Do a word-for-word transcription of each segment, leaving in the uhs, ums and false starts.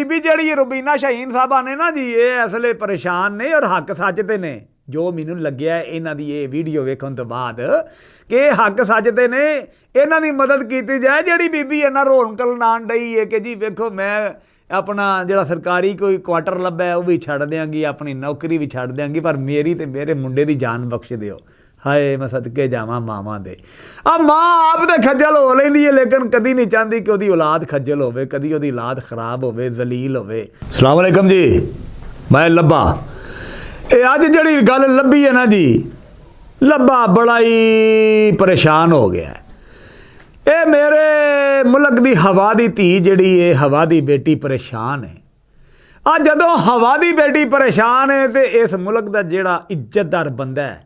بی بی جیڑی روبینہ شاہین صاحبہ نے نا جی، اے اصل پریشان نے اور حق سچ تے نے۔ جو مینوں لگیا ہے انہاں دی اے ویڈیو ویکھن تو بعد کہ حق سچ تے نے، انہاں دی مدد کیتی جائے۔ جیڑی بی بی انہاں رول کلنان ڈئی ہے کہ جی ویکھو، میں اپنا جیڑا سرکاری کوئی کوارٹر لبھا ہے، او وی چھڈ دیاں گی، اپنی نوکری وی چھڈ دیاں گی، پر میری تے میرے منڈے دی جان بخش دیو۔ ہائے، میں صدقے جاواں ماواں دے۔ آ ماں آپ تے کھجل ہو لیندی ہے، لیکن کدی نہیں چاہندی کہ اودی اولاد کھجل ہووے، کدی اودی اولاد خراب ہووے، ذلیل ہووے۔ السلام علیکم جی، میں لبا۔ اے اج جڑی گل لبھی ہے نا جی، لبا بڑا ہی پریشان ہو گیا ہے۔ اے میرے ملک دی ہوا دی دھی جڑی ہے، ہوا دی بیٹی پریشان ہے۔ آ جدوں ہوا دی بیٹی پریشان ہے تے اس ملک دا جڑا عزت دار بندہ ہے،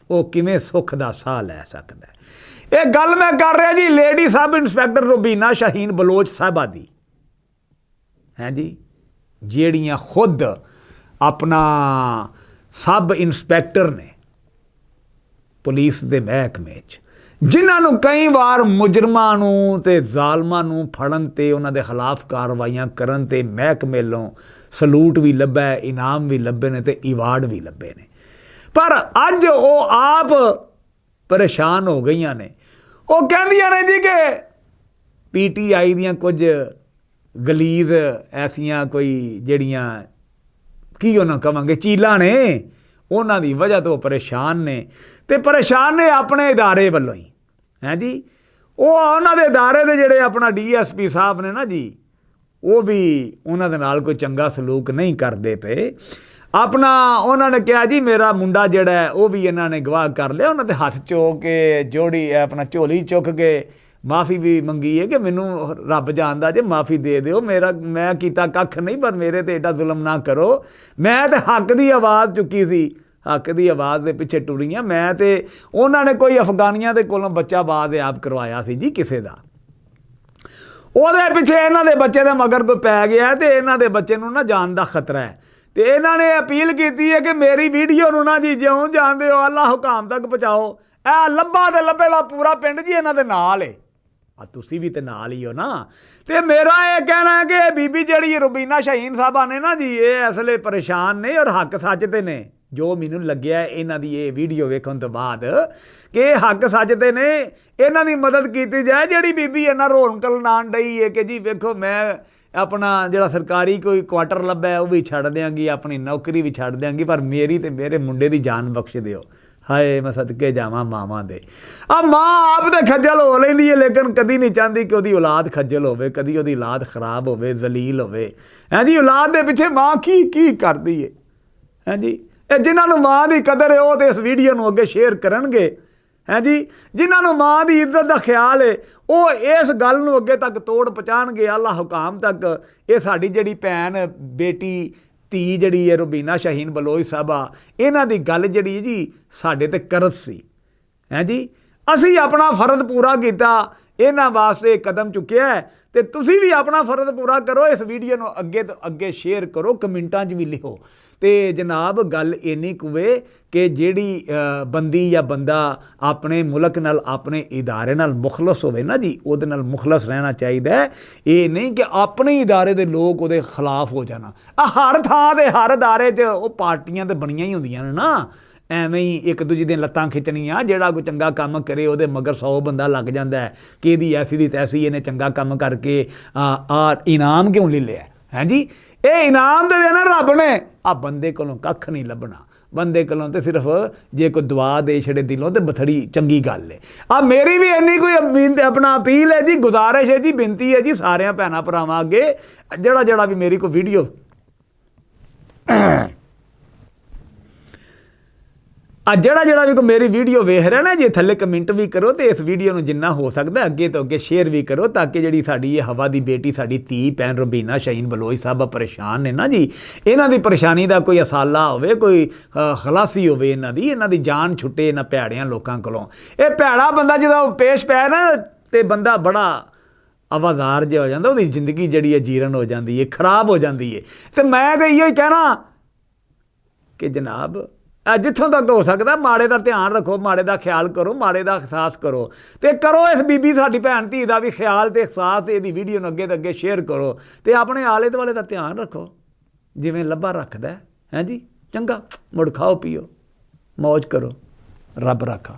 او کیویں سکھ دا ساہ لے سکدا ہے؟ اے گل میں کر رہا جی لیڈی سب انسپیکٹر روبینہ شاہین بلوچ صاحبہ دی، ہیں جی، جیڑیاں خود اپنا سب انسپیکٹر نے پولیس دے محکمے چ، جنہاں نوں کئی وار مجرماں نوں تے ظالماں نوں پھڑن تے انہاں دے خلاف کارروائیاں کرن تے محکمے لوں سلوٹ وی لبھا ہے، انعام وی لبھے نے تے ایوارڈ وی لبھے نے۔ پر اج او آپ پریشان ہو گئیاں نے۔ او کہندیاں نے جی کہ پی ٹی آئی دیاں کچھ گلیز ایسیاں کوئی جڑیاں، کی انہاں کہواں گے، چیلاں نے، انہاں دی وجہ تو پریشان نے۔ تے پریشان نے اپنے ادارے ولوں ہی، ہیں جی۔ او انہاں دے ادارے دے جڑے اپنا ڈی ایس پی صاحب نے نا جی، وہ بھی انہاں دے نال کوئی چنگا سلوک نہیں کردے پے۔ اپنا انہاں نے کہا جی میرا منڈا جڑا ہے وہ بھی انہاں نے گواہ کر لیا، انہاں دے ہاتھ چو کے جوڑی اپنا جھولی چک کے معافی بھی منگی ہے کہ مینوں رب جاندا جے، معافی دے دیو، میرا، میں کیتا ککھ نہیں، پر میرے تے ایڈا ظلم نہ کرو۔ میں تے حق دی آواز چکی سی، حق دی آواز دے پیچھے ٹری ہاں۔ میں تے، انہاں نے کوئی افغانیاں دے کولوں بچہ باز آپ کروایا سی جی کسے دا، او دے پیچھے انہاں دے بچے دے مگر کوئی پے گیا ہے تے انہاں دے بچے نوں نہ جان دا خطرہ ہے۔ تے انہاں نے اپیل کیتی ہے کہ میری ویڈیو نوں نہ جی جیوں جان دیو، اللہ حکام تک پہنچاؤ۔ اے لبا تے لبے دا پورا پنڈ جی انہاں دے نال ہے۔ آ تسی بھی تے نال ہی ہو نا۔ تے میرا اے کہنا ہے کہ اے بی بی جیڑی روبینہ شاہین صاحبہ نے نا جی، اے اصل پریشان نے اور حق سچ تے نے۔ جو مینوں لگیا ہے انہاں دی اے ویڈیو ویکھن تو بعد کہ اے حق سچ تے نے، انہاں دی مدد کیتی جائے۔ جیڑی بی بی انہاں رول کلنان ڈئی ہے کہ جی ویکھو، میں اپنا جڑا سرکاری کوئی کوارٹر لبھا ہے، او بھی چھڈ دیاں گی، اپنی نوکری بھی چھڈ دیاں گی، پر میری تے میرے منڈے دی جان بخش دیو۔ ہائے، میں صدقے جاواں ماواں دے۔ آ ماں آپ تے کھجل ہو لیندی ہے، لیکن کدی نہیں چاہندی کہ اودی اولاد کھجل ہووے، کدی اودی اولاد خراب ہووے، ذلیل ہووے۔ ہیں جی، اولاد دے پیچھے ماں کی، کی کردی ہے؟ ہیں جی، اے جنہاں نوں ماں دی قدر ہے، او تے اس ویڈیو نوں اگے شیئر کرن گے۔ ہیں جی، جنہاں نوں ماں دی عزت دا خیال ہے، او اس گل نوں اگے تک توڑ پہنچان گے، اللہ حکام تک۔ اے ساڈی جڑی بھین، بیٹی، دھی جڑی ہے روبینہ شاہین بلوچ صاحبہ، انہاں دی گل جڑی ہے جی، ساڈے تے قرض سی۔ ہیں جی، اسی اپنا فرض پورا کیتا، انہاں واسطے قدم چکیا ہے، تے تسی بھی اپنا فرض پورا کرو۔ اس ویڈیو نوں اگے تو اگے شیئر کرو، کمنٹاں 'چ بھی لکھو۔ تے جناب، گل اینی کوئے کہ جیڑی، آ، بندی یا بندہ اپنے ملک نال، اپنے ادارے نال مخلص ہوئے نا جی، اودے نال مخلص رہنا چاہیدا ہے۔ اے نہیں کہ اپنے ادارے دے لوگ اودے خلاف ہو جانا۔ آ ہر تھاں تے، ہر ادارے 'چ او پارٹیاں تے بنیاں ہی ہوندیاں نے نا۔ ایویں ہی ایک دوجے دیاں لتاں کھچنیاں، جیڑا کوئی چنگا کم کرے، اودے مگر سو بندہ لگ جاندا ہے کہ ایدی ایسی دی تیسی، اینے چنگا کم کر کے، آ، آ، انعام کیوں لے لیا ہے؟ ہیں جی، اے انعام تے دینا رب نے، آ بندے کولوں ککھ نہیں لبھنا۔ بندے کولوں تے صرف جے کوئی دعا دے چھڑے دلوں تے بتھڑی چنگی گل ہے۔ آ میری بھی اینی کوئی بینت-، اپنا اپیل ہے جی، گزارش ہے جی، بنتی ہے جی، ساریاں بھیناں بھراواں اگے، جیڑا جیڑا بھی میری کوئی ویڈیو آ جڑا جڑا بھی کوئی میری ویڈیو ویکھ رہا نا جی، تھلے کمنٹ بھی کرو تے اس ویڈیو نوں جنہ ہو سکدا ہے اگے تو اگے شیئر بھی کرو، تاکہ جڑی ساڈی یہ ہوا دی بیٹی، ساڈی تھی بہن روبینہ شاہین بلوچ صاحبہ پریشان نے نا جی، انہاں دی پریشانی دا کوئی اصالہ ہوے، کوئی، آ، خلاصی ہوے انہاں دی، انہاں دی جان چھٹے انہاں پیاڑیاں لوکاں کولوں۔ اے پیاڑا بندہ جدوں پیش پے نا، تے بندہ بڑا آوازار جہا ہو جاندا، اودی زندگی جڑی ہے جیرن ہو جاندی ہے، خراب ہو جاندی ہے۔ تے میں تے ایہو ہی کہنا کہ جناب، اے جتھوں تک ہو سکدا، ماڑے دا دھیان رکھو، ماڑے دا خیال کرو، ماڑے دا احساس کرو۔ تے کرو اس بی بی ساڈی بھین دھی دا وی خیال تے احساس، تے ایدی ویڈیو نوں اگے تے اگے شیئر کرو۔ تے اپنے آلے دوالے دا دھیان رکھو، جویں لبا رکھدا ہے۔ ہیں جی؟ چنگا، مڑ کھاؤ پیو، موج کرو، رب رکھا۔